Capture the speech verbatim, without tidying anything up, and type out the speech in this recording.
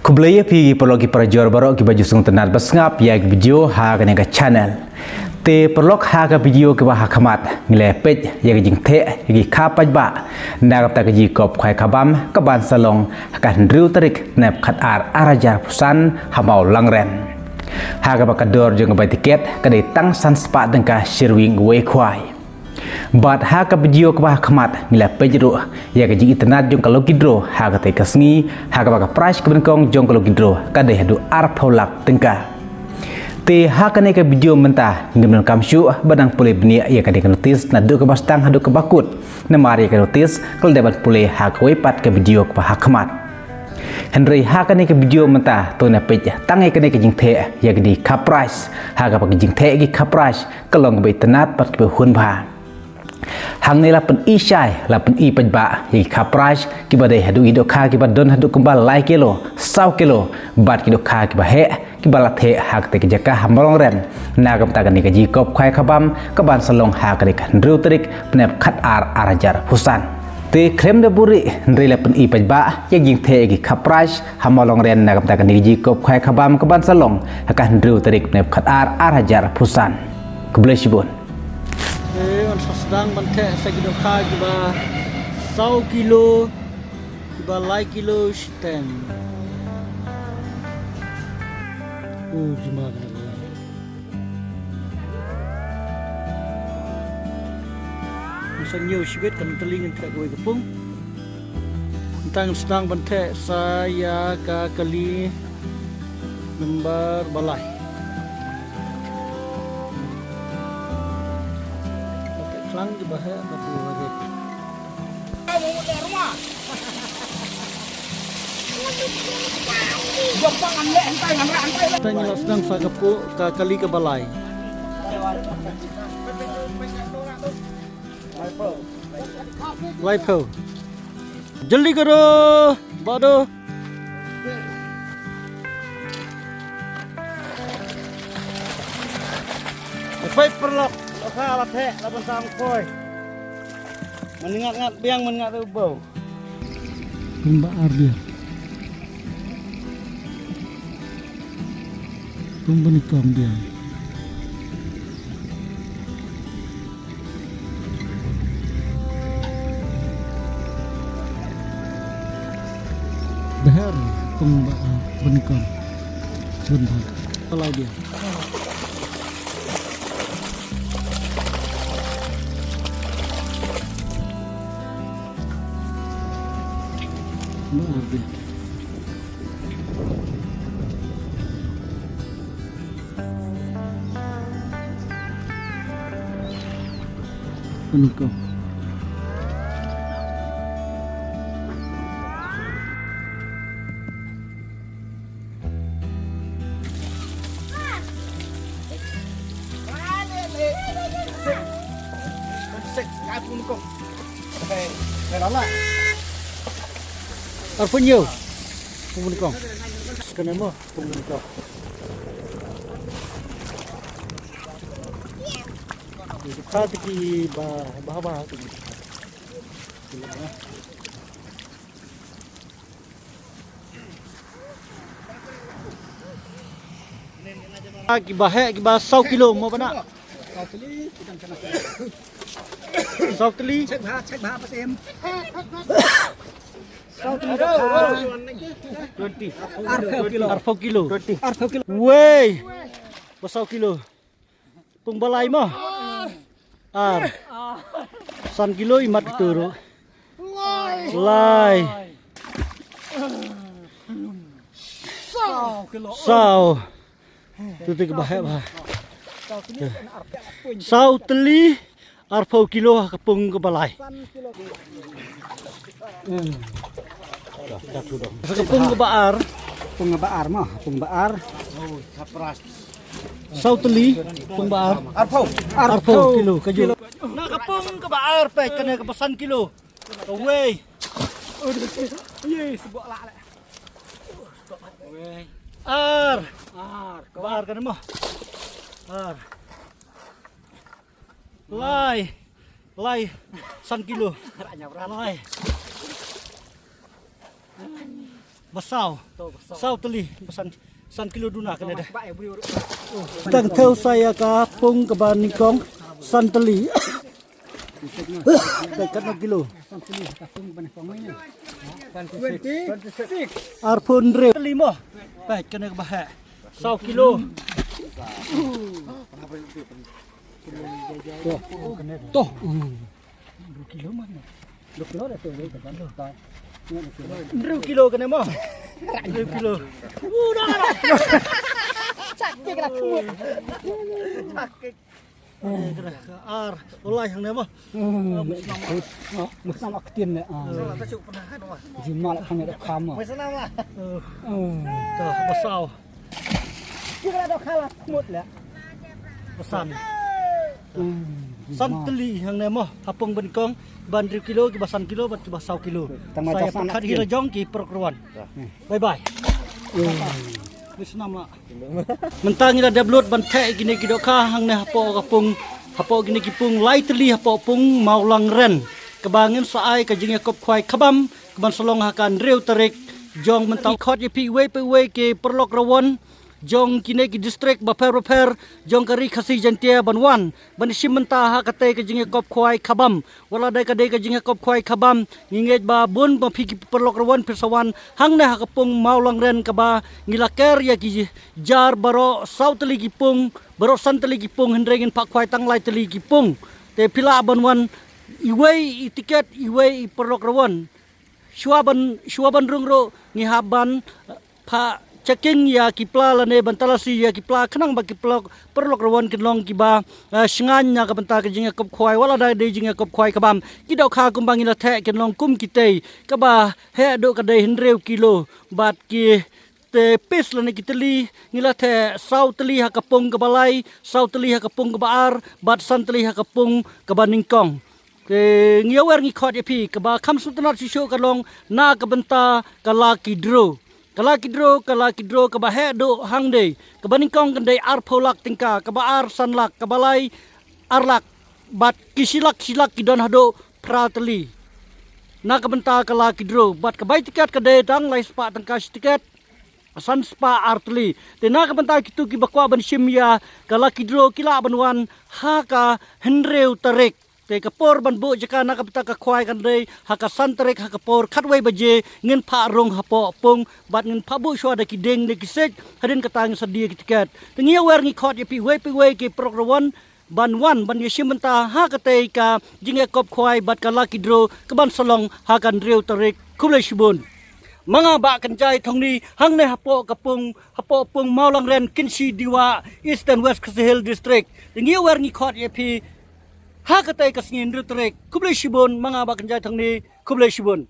Khublei ïa phi ki paralok ki parajor baroh kiba ju sngewtynnat ba sngap ïa ki video ha kane ka channel. Te paralok, ha ka video kaba ha khmat ngi la peit ïa ka jingtheh ïa ki kha paidbah na ka bynta ka jingkop khwai khabam kaban sa long ha ka hynriew tarik Naiphut khatar ar hajar arphew san ha Mawlangren. Ha kaba ka dor jong ka bai tiket ka dei tang san spah tyngka shi rwing uwei khwai. Bad ha ka video kaba ha khmat ngi la peit ruh ïa ka jingitynnat jong ka lucky draw ha katei ka sngi, ha kaba ka prize kaba nyngkong jong ka lucky draw ka dei haduh arphew lak tyngka. Te ha kane ka video mynta ngim donkam shuh ban nang pule bniah ïa kane ka notice naduh kaba sdang haduh kaba kut, namar ïa ka notice ka la dep ban pule ha kawei pat ka video kaba ha khmat. Hynrei ha kane ka video mynta to ngin ïa peit tang ïa kane ka jingtheh ïa kine ki kha prize, ha kaba ka jingtheh ïa ki kha prize ka long kaba itynnat bad kaba hun bha. Hangne la pyni shai, la pyni paidbah ïa ki kha prize kiba dei haduh ki dohkha kiba don haduh kumba lai kilo, saw kilo, bad ki dohkha kiba heh kiba la theh ha katei ka jaka ha Mawlangren na ka bynta kane ka jingkop khwai khabam kaban sa long ha katei ka hynriew tarik Naiphut khatar ar hajar arphew san. Te khlem da buhrieh, hynrei la pyni paidbah ïa ka jingtheh ïa ki kha prize ha Mawlangren na ka bynta kane ka jingkop khwai khabam kaban sa long ha ka hynriew tarik Naiphut khatar ar hajar arphew san. Khublei shibun. Te ngan sa sdang ban theh sa ki dohkha kiba saw kilo, kiba lai kilo shiteng. U jima kane ka lai. Ngan sa ñiew shibit, kan tylli ngan theh kawei ka pung. Mynta ngan sdang ban theh sa ïa ka kali number ba lai. Ba theh khlaiñ kiba heh ba ki warit. Mynta ngi la sdang sa ka pung ka kali kaba lai. Laiphew. Jyldi kano, Bah Do. Peit paralok, la sa la theh, la ban sam khoi. Mynta ngat ngat biang, mynta ngat u bau. Pung ba ar biang. Pung ba nyngkong biang. Beher, pung ba, ah, ba nyngkong. Bun ba. Palai biang. Ba ar biang. Pynkoh. Arphew hynñiew. Pynkoh. Kane mo, pynkoh. Ka tiki ba, ba, ba, tiki. Kiba heh, kiba saw kilo mo bana. Saw tylli. Check bha, check bha, pas em. Saw tylli. Twenty. Arphew kilo. Arphew kilo. Twenty. Arphew kilo. Wei. Ba saw kilo. Pung ba lai mo. Ar. San kilo i mat kito ruh. Lai. Saw. Tu te kiba heh bha. Saw tylli arphew kilo ha ka pung kaba lai. Ka pung kaba ar. Pung kaba ar mo, pung ba ar. Saw tylli, pung ba ar. Arphew. Arphew kilo, ka ju. Na ka pung kaba ar, peit kane kaba san kilo. Kawei. Yes, bok lah. Ar. Ar. Kaba ar kane mo. Ar. Lai. Lai. San kilo. Lai. Ba saw. Saw tylli, ba san, san kilo duna kane de. Tang thew sa ïa ka pung kaba nyngkong, san tylli. Peit katno kilo. Arphew hynriew. Tylli mo. Peit kane kaba heh. Saw kilo. To. To. Hynriew kilo kane mo. Hynriew kilo. Ar, ulai hangne mo. Musnam aktien ne. Jimal hangne da kham. To, ba saw. Ba san. San tylli hangne mo, ha pung ba nyngkong, ba hynriew kilo, kiba san kilo, bad kiba saw kilo. Sa ïa pyrkhat hi la jong ki paralok rwai. Bye bye. Mynta ngi la dep lut ban theh kine ki dohkha hangne hapoh ka pung, hapoh kine ki pung lai tylli hapoh pung Mawlangren. Kaba ngin sa ai ka jingïakop khwai khabam, kaban sa long ha ka hynriew tarik jong mynta. Khot ïa phi uwei pa uwei ki paralok rwai jong kine ki district bapher bapher jong ka Ri Khasi Jaiñtia ban wan ban shim bynta ha katei ka jingïakop khwai khabam. Wat la dei ka dei ka jingïakop khwai khabam, ngi ngeit ba bun ba phi ki paralok rwai phi sa wan hangne ha ka pung Mawlangren kaba ngi la ker ïa ki jar baroh saw tylli ki pung, baroh san tylli ki pung, hynrei ngin phah khwai tang lai tylli ki pung. Te phi lah ban wan iwei i tiket, iwei i paralok rwai. Shuwa ban, shuwa ban rung ruh ngi hap ban, eh, phah checking ïa ki pla lane ban talasi ïa ki pla khnang ba ki paralok, paralok rwai kin long kiba, eh, shngaiñ na ka bynta ka jingïakop khwai, wat la dei jingïakop khwai khabam. Ki dohkha kumba ngi la theh kin long kum kitei, kaba heh duh ka dei hynriew kilo, bad ki te pis lane ki tylli, ngi la theh saw tylli ha ka pung kaba lai, saw tylli ha ka pung kaba ar, bad san tylli ha ka pung kaba nyngkong. Te ngi ïawer ngi khot ïa phi, kaba kham sngewtynnat shuh shuh ka long na ka bynta ka lucky draw. Ka lucky draw, ka lucky draw kaba heh duh hangne. Kaba nyngkong kan dei arphew lak tyngka, kaba ar san lak, kaba lai ar lak, bad ki shi lak, shi lak ki don haduh phra tylli. Na ka bynta ka lucky draw, bad ka bai tiket ka dei tang lai spah tyngka shi tiket, san spah ar tylli. Te na ka bynta kito kiba kwah ban shim ïa ka lucky draw ki lah ban wan ha ka hynriew tarik. Te ka por ban buh jaka na ka bynta ka khwai kan dei ha ka san tarik ha ka por khatwei baje, ngin phah rung hapoh pung bad ngin phah buh shuwa da ki dieng da ki siej, hadien kata ngin sa die ki tiket. Te ngi ïawer ngi khot ïa phi uwei pa uwei ki paralok rwai ban wan ban ïashim bynta ha katei ka jingïakop khwai bad ka lucky draw kaban sa long ha ka hynriew tarik. Khublei shibun. Ma nga Bah Kynjai Thongni hangne hapoh ka pung, hapoh pung Mawlangren, Kynshi Dewa, Eastern West Khasi Hills District. Te ngi ïawer ngi khot ïa phi ha katei ka sngi hynriew tarik. Khublei shibun, ma nga Bah Kynjai Thongni. Khublei shibun.